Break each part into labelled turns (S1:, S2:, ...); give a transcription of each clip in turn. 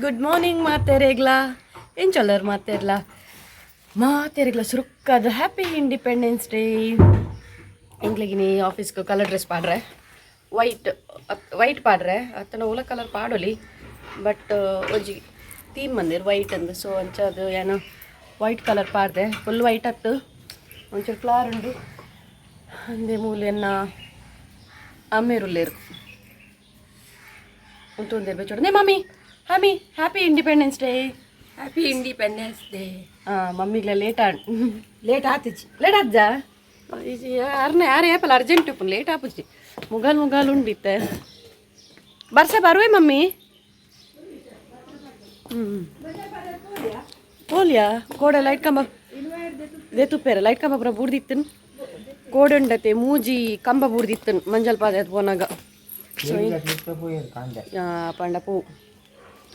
S1: Good morning ಮಾತೆರೆಗ್ಲಾ. ಎಂಚೊಲ್ಲರ್ ಮಾತೆರ್ಲಾ? ಮಾತೆರೆಗ್ಲ ಸುರುಕ್ಕಾದ ಹ್ಯಾಪಿ ಇಂಡಿಪೆಂಡೆನ್ಸ್ ಡೇ. ಎಂಕ್ಲೆಗಿನಿ ಆಫೀಸ್ಗೆ ಕಲರ್ ಡ್ರೆಸ್ ಪಾಡ್ರೆ, ವೈಟ್ ವೈಟ್ ಪಾಡ್ರೆ. ಅತ್ತನ ಉಲ ಕಲರ್ ಪಾಡೊಲಿ, ಬಟ್ ಒಂಜಿ ಥೀಮ್ ಮಂದಿರ್ ವೈಟ್ ಅಂದ್. ಸೊ ಅಂಚ ಅದು ಏನು ವೈಟ್ ಕಲರ್ ಪಾಡ್ದೆ. ಫುಲ್ ವೈಟ್ ಅತ್ತು, ಒಂಚೂರು ಫ್ಲವರ್ ಉಂಡು. ಅಂದೆ ಮೂಲೆನ್ನ ಅಮ್ಮೇರುಲ್ಲೇರು ಉಂತೊಂದೇರು ಬೆಚ್ಚೋಡು. Mummy, happy happy Independence Day.
S2: Happy Independence Day.
S1: ಹಾಂ, ಮಮ್ಮಿಗ್ಲ ಲೇಟ್ ಆಂಡ್.
S2: ಲೇಟ್ ಆತಿಜಿ.
S1: ಲೇಟ್ ಆಜ್ಜಾ? ಯಾರನ್ನ ಯಾರು ಏಪಲ್ಲ ಅರ್ಜೆಂಟ್ ಉಪ್ಪು, ಲೇಟ್ ಆಪುಜಿ. ಮುಗಲ್ ಮುಗಲ್ ಉಂಡಿತ್ತೆ. ಬರ್ಸ ಬರುವೆ ಮಮ್ಮಿ. ಹ್ಞೂ, ಪೋಲಿಯಾ ಕೋಡೆ ಲೈಟ್ ಕಂಬ ದೇತುಪ್ಪೇರ. ಲೈಟ್ ಕಂಬ ಪೂರ ಬೂರ್ದಿತ್ತನ್. ಕೋಡೆ ಉಂಡತೆ, ಮೂಜಿ ಕಂಬ ಬೂರ್ದಿತ್ತನ್ ಮಂಜಲ್ ಪಾದೆ ಪೋನಾಗ. ಸೊ ಪಂಡ ಪೂ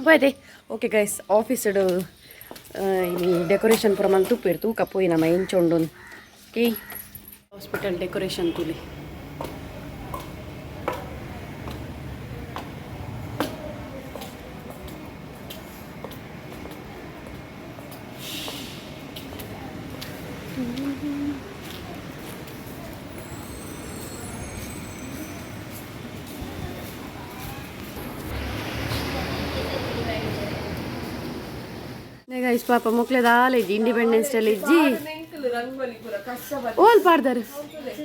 S1: ಪೋಯ್ದೆ. ಓಕೆ ಗೈಸ್, ಆಫೀಸ್ಡ್ ಇನಿ ಡೆಕೋರೇಷನ್ ಪೂರ ಮಲ್ತ್ ಉಪ್ಪೇರು. ತೂಕ ಪೋಯಿ ನಮ್ಮ ಎಂಚ ಉಂಡು. ಓಕೆ, ಹಾಸ್ಪಿಟಲ್ ಡೆಕೋರೇಷನ್ ತೂಲಿ. ಗೈಸ್, ಪಾಪ ಮೊಕ್ಲೆ ದಾಲ ಇಜ್ಜಿ, ಇಂಡಿಪೆಂಡೆನ್ಸ್ ಡೇ ಇಜ್ಜಿ. ಓಲ್ ಪಾಡ್ದಾರ?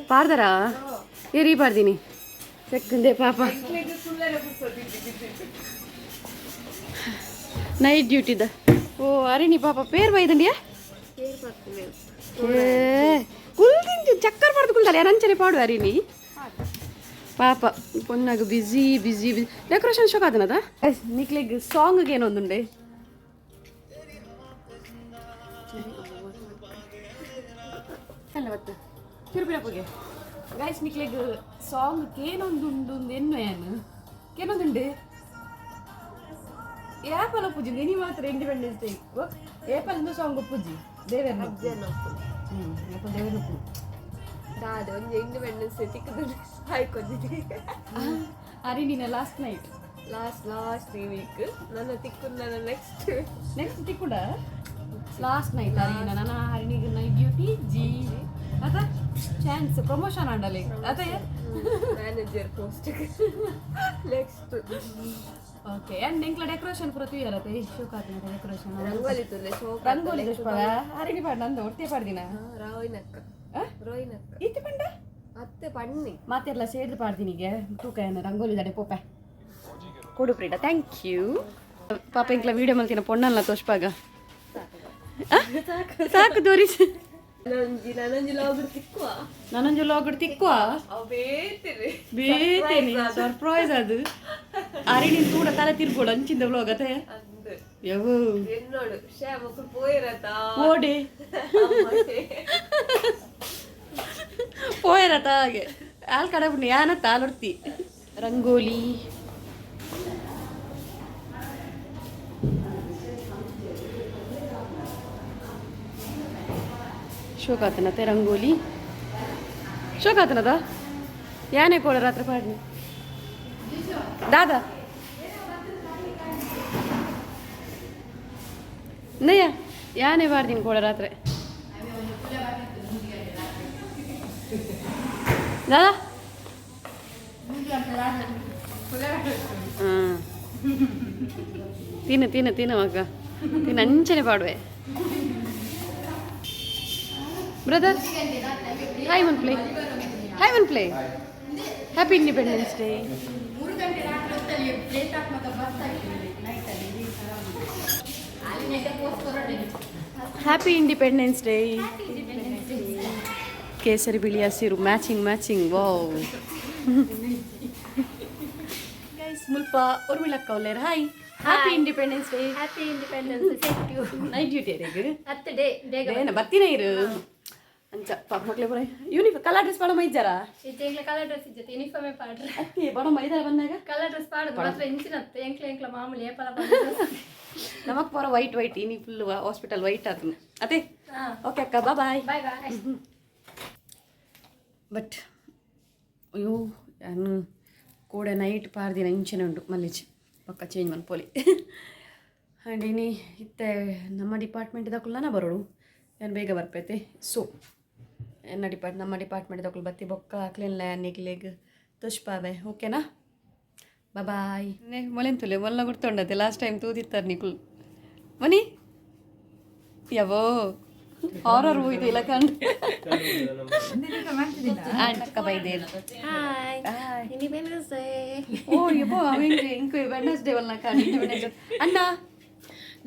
S1: ಪಾಡ್ದಾರಾ? ಏರಿ ಪಾಡ್ದೀನಿ ಸೆಕ್ಕಂದೆ ಪಾಪ. ನೈಟ್ ಡ್ಯೂಟಿದ. ಓ ಅರಿಣಿ, ಪಾಪ ಪೇರ್ ಬೈದಂಡಿಯಾ? ಏ ಕುಲ್ದಿಂಚು ಚಕ್ಕರ್ ಪಡ್ದು ಕುಲ್ದಾಳೆ. ಅಂಚನೆ ಪಾಡು ಅರಿಣಿ. ಪಾಪ ಪೊನ್ನಾಗ ಬಿಸಿ ಬಿಸಿ ಬಿಸಿ. ಡೆಕೋರೇಷನ್ ಶೋಕ್ ಆದನದ. ನಿಕ್ಲೆಗ್ ಸಾಂಗ್ ಏನೊಂದುಂಡೆ. ಅಲ್ಲ ಬತ್ತು ತಿರುಪಿರಪ್ಪಗೆ. ಗೈಸ್, ನಿಕ್ಲೆಗ್ ಸಾಂಗ್ ಕೇನೊಂದುಂಡು ಎನ್ನು ಏನು ಕೇನೊಂದುಂಡು. ಏಪಲ ಪೂಜಿ ನಿನಿ ಮಾತ್ರ ಇಂಡಿಪೆಂಡೆನ್ಸ್ ಡೇ. ಏಪಲ್ ಸಾಂಗ್ ಪೂಜಿ ದೇವೇರ್. ಹ್ಞೂ, ಏಪಲ್ ದೇವೇರ್.
S2: ದಾದ ಒಂಜಿ ಇಂಡಿಪೆಂಡೆನ್ಸ್ ಡೇ ತಿಕ್ಕದು ಹಾಯ್ಕೊಂದಿದೆ.
S1: ಅರಿಣಿನ last night.
S2: Last last week ನನ್ನ ತಿಕ್ಕು ನನ್ನ ನೆಕ್ಸ್ಟ್.
S1: ನೆಕ್ಸ್ಟ್ ತಿಕ್ಕುಡ. ಲಾಸ್ಟ್ ನೈಟ್ ಅರಿಣಿನ. ನನ್ನ ಹರಿಣಿಗೆ ನೈಟ್ ಡ್ಯೂಟಿ ಜಿ ಅತ ಚಾನ್ಸ್ ಪ್ರಮೋಷನ್ ಆಂಡಲಿ ಅತ.
S2: Manager post next.
S1: Okay, and ಎಂಕ್ಲ ಡೆಕೋರೇಷನ್ ಪೂರ ತೂಯರತೆ. ಶೋಕ್ ಆತಿನ ಡೆಕೋರೇಷನ್.
S2: ರಂಗೋಲಿ ತುಲೆ ಶೋಕ್.
S1: ರಂಗೋಲಿ ದುಷ್ಪದ ಹರಿಣಿ ಪಾಡ್ ನಂದು ಒರ್ತೆ ಪಾಡ್ದಿನ.
S2: ರೋಯಿನಕ್ಕ. ರೋಯಿನಕ್ಕ.
S1: ಇತ್ತೆ ಪಂಡ.
S2: ಅತ್ತೆ ಪಣ್ಣಿ.
S1: ಮಾತೆರ್ಲ ಸೇರ್ದು ಪಾಡ್ದಿನಿಗೆ. ತೂಕ ಏನ ರಂಗೋಲಿ ದಡೆ ಪೋಪೆ ಕೊಡು. ಪ್ರೀಡ, thank you. ಪಾಪ, ಎಂಕ್ಲ ವೀಡಿಯೋ ಮಲ್ತಿನ ಪೊಣ್ಣಲ್ಲ ತೋಷ್ಪಾಗ. ಸಾಕು ತೋರಿಸಿ.
S2: ನನೊಂಜಿ ನನೊಂಜಿ ಲಾಗ್ ತಿಕ್ಕುವ.
S1: ನಾನೊಂಜಿ ಲಾಗ್ ತಿಕ್ಕುವ.
S2: ಅವು ಬೇತಿರಿ.
S1: ಬೇತೇನೆ ಸರ್ಪ್ರೈಸ್ ಅದು. ಅರೆ, ನೀನ್ ತೂಡ ತಲೆ ತಿರ್ಗೋಡು ಅಂಚಿಂದ ವ್ಲಾಗ್ ಅತೆ.
S2: ಅಂದ್.
S1: ಯವ್ವ.
S2: ಎನ್ನೋಡು ಶ್ಯಾ ಮಕ್ಕಳು ಪೋಯಿರತ.
S1: ಓಡೆ ಪೋಯರತ ಹಾಗೆ ಆಲ್ ಕಡೆ ಯಾನ ತಾಲೊಡ್ತಿ. ರಂಗೋಲಿ ಶೋಕಾತನತೆ. ರಂಗೋಲಿ ಶೋಕಾತನದ. ಯಾನೆ ಕೋಡ ರಾತ್ರಿ ಪಾಡ್ನಿ ದಾದಾ ನಯ್ಯ. ಯಾನೆ ಬಾರ್ದಿನ ಕೋಡ ರಾತ್ರಿ ದಾದಾ. ಹ್ಮ್, ತಿನ್ನು ತಿನ್ನು ತಿನ್ನು ಮಗ ತಿನ್ನು. ಅಂಚನೆ ಪಾಡುವೆ. Brother, hi one play, hi one play. Happy Independence Day.
S3: 3 ಗಂಟೆ ರಾತ್ರಿ ಹೊತ್ತಲ್ಲಿ ಪ್ಲೇಟ್ ಹಾಕುವಾಗ ಬರ್ತಾ ಇತ್ತು ನೈಟಲ್ಲಿ.
S1: Happy independence day. ಕೇಸರಿ ಬಿಳಿ ಹಸಿರು ಮ್ಯಾಚಿಂಗ್ ಮ್ಯಾಚಿಂಗ್. ವಾವ್ ಗೈಸ್, ಮುಲ್ಪ ಉರ್ಮಿಳಕ್ಕ ಉಲ್ಲೇರ್. Hi, happy Independence Day.
S3: Happy Independence, thank you.
S1: Night duty ಅರೆಗ್?
S3: ಹತ್ತು ಡೇ ಬೇಗ.
S1: ಬೇನ ಬತ್ತಿನ ಇರು. ಅಂಚ ಪಾಪ ಮಕ್ಳೆ ಪೂರ ಯೂನಿಫಾರ್ಮ್ ಕಲರ್ ಡ್ರೆಸ್ ಪಾಡ ಮೈಜಾರ.
S3: ಇಜ್ಜೆ, ಕಲರ್ ಡ್ರೆಸ್ ಇಜ್ಜೆ, ಯೂನಿಫಾರ್ಮೇ ಪಾಡ್ರೆ.
S1: ಅತ್ತಿ ಬಡ ಮೈದಾರ ಬಂದಾಗ.
S3: ಕಲರ್ ಡ್ರೆಸ್ ಪಾಡುದು ಮಾತ್ರ ಇಂಚಿನತ್ತು ಎಂಕ್ಲ ಎಂಕ್ಲ ಮಾಮೂಲಿ ಏಪಲ ಪಾಡುದು.
S1: ನಮಕ್ ಪೂರ ವೈಟ್ ವೈಟ್. ಇನಿ ಫುಲ್ ಹಾಸ್ಪಿಟಲ್ ವೈಟ್ ಆತು ಅದೇ. ಓಕೆ ಅಕ್ಕ, ಬಾಯ್.
S3: Boy boy.
S1: ಬಟ್ ಅಯ್ಯೋ, ನಾನು ಕೋಡೆ ನೈಟ್ ಪಾರ್ದಿನ ಇಂಚಿನ ಉಂಟು. ಮಲ್ಲಿಚ್ ಪಕ್ಕ ಚೇಂಜ್ ಮನ್ಪೊಲಿ. ಆ್ಯಂಡ್ ಇನಿ ಇತ್ತೆ ನಮ್ಮ ಡಿಪಾರ್ಟ್ಮೆಂಟ್ ದಕುಲ್ನ ಬರೋಡು ನಾನು ಬೇಗ ಬರ್ಪೈತೆ. ಸೊ ಎನ್ನ ಡಿಪಾರ್ಟ್ ನಮ್ಮ ಡಿಪಾರ್ಟ್ಮೆಂಟ್ ದಕುಲು ಬತ್ತಿ ಬೊಕ್ಕ ಅಕ್ಲೆನ್ಲ ನಿಕ್ಲೆಗ್ ತುಷ್ಪಾವೆ, ಓಕೆನಾ? ಬಾಯ್. ಮೊಲೆಂತುಲೆ ಮೊಲ್ಲ ಗುರ್ತುಂಡತೆ ಲಾಸ್ಟ್ ಟೈಮ್ ತೂದಿತ್ತಾರೆ ನಿಕುಲ್ ಮನಿ ಯಾವೋ ಹಾರರ್ ಹೋಯ್ತು ಇಲ್ಲ ಕಂಡು ಅಕ್ಕ ಬೈದೇನು.
S2: Hi, independence day.
S1: ಓ ಯಬ್ಬೋ, ಅವೆಂಗೆ ಇಂಕು ವೆಡ್ನೆಸ್ಡೇ ವಲ್ಲ ಕಾಣ್ ಇಂಡಿಪೆಂಡೆನ್ಸ್ ಅಣ್ಣ.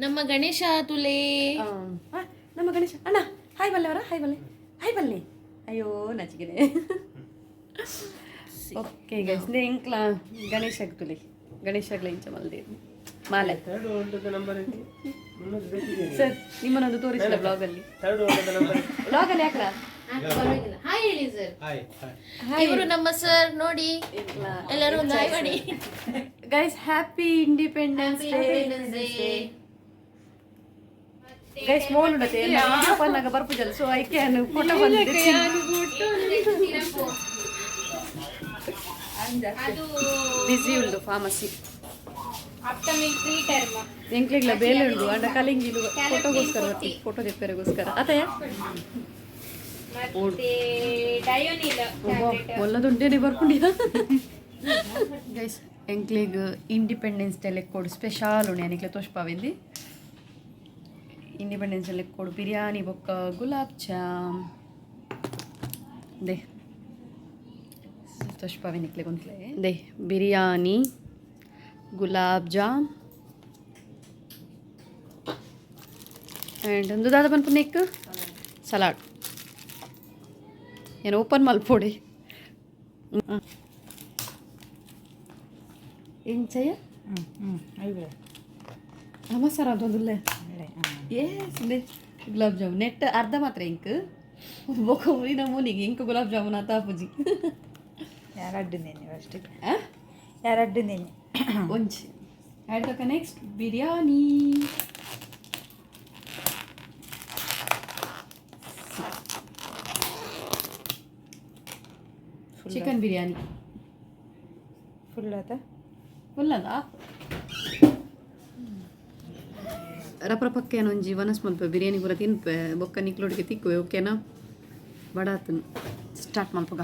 S2: ನಮ್ಮ ಗಣೇಶ ತುಲೆ.
S1: ಆ, ನಮ್ಮ ಗಣೇಶ ಅಣ್ಣ. ಹಾಯ್ ಬಲ್ಲೆ ಅವರ, ಹಾಯ್ ಬಲ್ಲೆ, ಹಾಯ್ ಬಲ್ಲೆ. ಅಯ್ಯೋ, ನಚಿಗಿದೆ. ಓಕೆ ಗೈಸ್, ಇಂಕ್ಲ ಗಣೇಶ ತುಲಿ, ಗಣೇಶಗ್ಲ ಇಂಚ ಮಲ್ದಿ ಮಾಲೆ. ಸರ್, ನಿಮ್ಮನ್ನೊಂದು ತೋರಿಸಿಲ್ಲ ಬ್ಲಾಗಲ್ಲಿ. ಬ್ಲಾಗಲ್ಲಿ ಯಾಕ್ರ?
S2: ಹಾಯ್ ಹೇಳಿ ಸರ್. ಇವರು ನಮ್ಮ ಸರ್ ನೋಡಿ, ಎಲ್ಲರೂ ಒಂದು ಹಾಯ್ ಮಾಡಿ.
S1: Guys, happy Independence Day. Guys, mole ಉಂಡತೆ ಪನ್ನಾಗ ಬರ್ಪುಜಲ್, ಸೊ I can photo ಬಂದಿದೆ. ಬಿಸಿ ಉಂಡು ಫಾರ್ಮಸಿ. ಎಂಕ್ಲಿಗ್ಲ ಬೇಲೆ ಉಂಡು ಅಂಡ ಕಲಿಂಗಿಲು ಫೋಟೋಗೋಸ್ಕರ ಬರ್ತಿ, ಫೋಟೋ ತೆಪ್ಪೆರೆಗೋಸ್ಕರ ಅತಯ. ಒಲ್ಲದುಂಡೇನೆ ಬರ್ಪುಂಡಿಯ. ಗೈಸ್, ಎಂಕ್ಲಿಗ್ ಇಂಡಿಪೆಂಡೆನ್ಸ್ ಡೇ ಲೆಕ್ಕೋಡು ಸ್ಪೆಷಾಲ್ ಉಂಡು, ಯಾನಿಕ್ಲೆ ತೋಷ್ಪಾವಿಂದಿ. ಇಂಡಿಪೆಂಡೆನ್ಸ್ ಡೇ ಲೆಕ್ಕೋಡು ಬಿರಿಯಾನಿ ಬೊಕ್ಕ ಗುಲಾಬ್ ಜಾಮ್ they ತೋಷ್ಪಾವಿ ನಿಕ್ಲೆ ಗೊಂತ್ಲೆ. They biryani, gulab jam and ಒಂದು ದಾದ ಪನ್ಪುನೆಕ್ ಸಲಾಡ್. ಏನು ಓಪನ್ ಮಲ್ಪೊಡಿ ಎಂಚಯ್ಯ ಮಸಾಲ ಅದೊಂದುಲ್ಲೆ. ಎಸ್, ಗುಲಾಬ್ ಜಾಮೂನ್ ನೆಟ್ ಅರ್ಧ ಮಾತ್ರ ಇಂಕ್ ಬೊಕ ಮುನಿನ ಮುನಿಗೆ ಇಂಕ್ ಗುಲಾಬ್ ಜಾಮೂನ್ ಆತ ಪೂಜಿ.
S3: ಯಾರಡ್ಡು ನೀನು ಫಸ್ಟ್? ಯಾರಡ್ಡು ನೀನು?
S1: ಒಂಜಿ ಆಯ್ತಕ್ಕ. Next biryani, chicken biryani.
S3: Full ಆತ.
S1: ಫುಲ್ ಅದ. ರಪ್ರಪಕ್ಕೆ ಒಂಜಿ ವನಸ್ ಮಲ್ಪ ಬಿರಿಯಾನಿ ಪೂರ ತಿನ್ಪೆ, ಬೊಕ್ಕ ನಿಕ್ಲೋಡಿಗೆ ತಿಕ್ಕುವೆ, ಓಕೆನಾ? ಬಡಾತನ್ ಸ್ಟಾರ್ಟ್ ಮಲ್ಪಗ.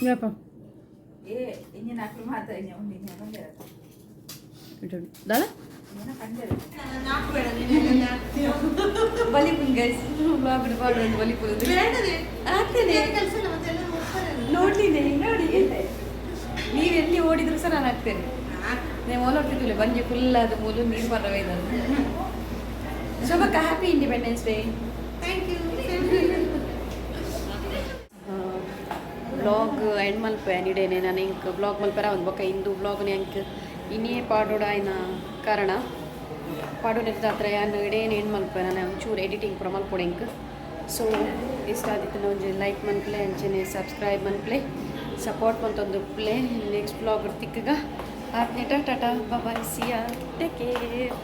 S1: ಯಪ್ಪ.
S3: ಏ ಇಂಜಿನ ಅಕ್ಲು ಮಾತ್ರ ಉಂಡು ಬಂದಿರ.
S1: ದಾದ ಬಲಿಪುನ್ ಗೈಸ್, ಬ್ಲಾಗ್ ಪಾಡೊಂದು ಬಲಿಪುನ್ ಆಗ್ತೇನೆ ನೋಡ್ತೀನಿ. ನೋಡಿ, ನೀವು ಎಲ್ಲಿ ಓಡಿದ್ರು ಸಹ ನಾನು ಹಾಕ್ತೇನೆ. ನೀವು ಓಲಾಡ್ತಿದ್ದಿಲ್ಲ ಬಂಜೆ ಫುಲ್, ಅದು ಮೂಲು ನೀರು ಬರವೇ. ಶೋಭಕ್ಕ, happy Independence Day.
S2: Thank you.
S1: Blog end ಮಲ್ಪೆ ನಿಡೇನೆ. ನಾನು ಇಂಕ್ ಬ್ಲಾಗ್ ಮಲ್ಪೆರ ಒಂದು ಬೊಕ್ಕ ಇಂದು ಬ್ಲಾಗ್ ಎಂಕ್ ಇನ್ನೇ ಪಾಡೋಡ ಆಯ್ನ ಕಾರಣ ಪಾಡೋಣ ಹತ್ರ ಯಾನ್ ಇಡೇನು ಎಂಡ್ ಮಲ್ಪೆ. ನಾನು ಒಂಚೂರು ಎಡಿಟಿಂಗ್ ಪೂರ ಮಲ್ಪೊಡು ಎಂಕ್. ಸೊ ಇಷ್ಟ ಆದಿತ್ತು ಒಂಜಿ ಲೈಕ್ ಮನ್ಪ್ಲೆ, ಅಂಚನೆ ಸಬ್ಸ್ಕ್ರೈಬ್ ಮನ್ಪ್ಲೆ, ಸಪೋರ್ಟ್ ಮಂತೊಂದು ಪ್ಲೇ. ನೆಕ್ಸ್ಟ್ ಬ್ಲಾಗ್ ತಿಕ್ಕಗ ಆತ್ನೇಟ. Tata, bye, see ya, take care.